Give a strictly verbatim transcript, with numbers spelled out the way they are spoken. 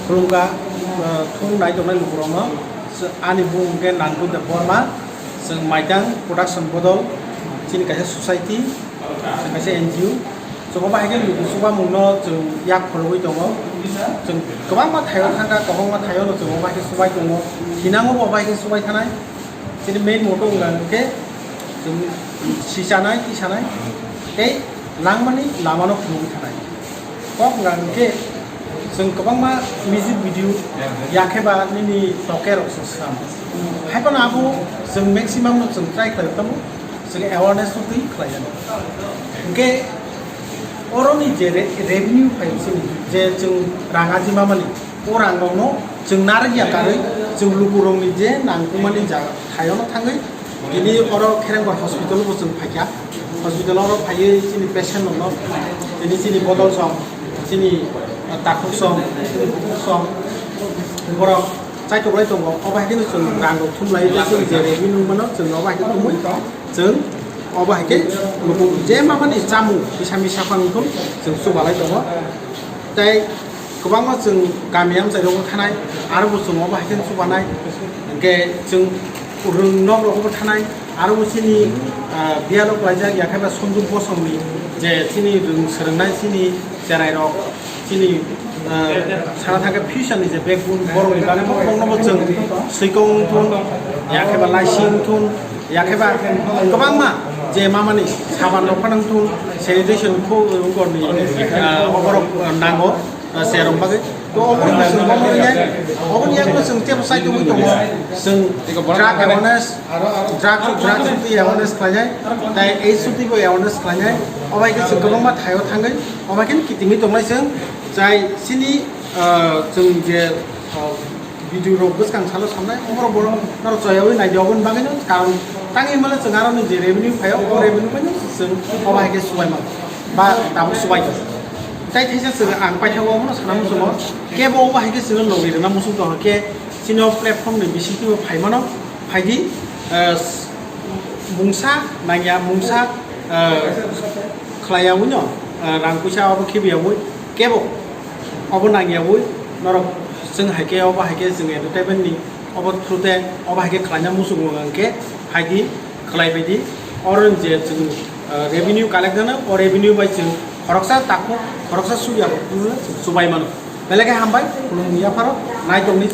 Khulumkha, uh, thung nai tongnai lukurokno, ani bumung khe Nandu Debbarma, chwng Maitang Production Bodol, chini kaisa society, chwng kaisa N G O. Chwng obo hai khe luku chubamungno chwng yak phurugwi tongo. Chwng kwbangma thaio thangkha, kwbangma thaiono chwng obo hai khe chubai tongo. Thinango bo obo hai khe chubai thanai. Chini main motto wngkha hwnkhe chwng sichanai, tisanai tei langmani lamano phunugwi thanai. Kok wngkha hwnkhe chwng kwbangma music video yakhe ba nini tokerok chwng swnam. Haiphano abo chwng maximum no chwng try khlai tamo, chwng awareness no twi khlai jani. Hwnkhe oroni je re-, revenue phai chini je chwng rang aji mamani, o rang rokno chwng narwk ya karwi chwng lukurokni je nangkukmani jaga thaiono thangwi tini oro Kherengbar hospital bo chwng phaikha. Hospital oro phaiwi chini patient rokno tini chini bodol song, chini, uh, takhuk song, chini bukhuk song, borok chaitoklai tongo. Obo hai kheno chwng rang rok thumlai tei chwng je revenue mano chwng obo hai khe thumwi chwng obo hai khe luku je mamani chamung misa misa phang wngkhe chwng chubalai tongo. Tei kwbangma chwng kami amchai rogo thanai, aro bo chwng obo hai khe chubanai. Hwnkhe chwng rwng nok rogo bo thanai, aro bo chini, ah, biyalo klaijak yakhe ba Sonju Bosongni je chini rwng swrwngnai chini cherai rok, chini, ah, sana thangkhe future ni je backbone borokni bagwi bo, bongno bo chwng swikong wngthun, yakhe ba laising wngthun, yakhe ba kwbangma je mamani saban rok phano wngthun, sanitation kho, ah, borok, ah, nango. Ah, cherok bagwi. To obo ni chwng obo ni yak, obo ni yakno chwng tebo sai tongwi tongo. Chwng drug awareness, drug, drug soti awareness khlainai, tai AIDS soti bo awareness khlainai. Obo hai khe chwng kwbangma thaio thangwi, obo hai khe kitingwi tongnai chwng. Chai chini, ah, chwng je, ah, video rok bwskang salo samnai, oborok borok norok choyawi naidi, oboni bagwino karon tangwi mano chwng aroni je revenue phaio, o revenue phaino chwng obo hai khe subai mano ba tabuk subai tong. Tai theisa chwng ang paithago omono sana muchungo, kebo obo hai khe chwngno logi rwna muchung tong khe chini o platform ni bisingo phaimano phaidi, eh, mungsa nangya mungsa, eh, khlaiyawi no, eh, rang puisa obo khibiyawi kebo obo nangyawi norok chwng hai khe obo hai khe chwng entertainment ni obo through te obo hai khe khlaina muchungo hwnkhe phaidi khlai baidi oro je chwng, eh, revenue collect jana o revenue bai chwng khoroksa takhuk khoroksa suya rok chubai mano belai khe hambai khulumni yapharo naitokni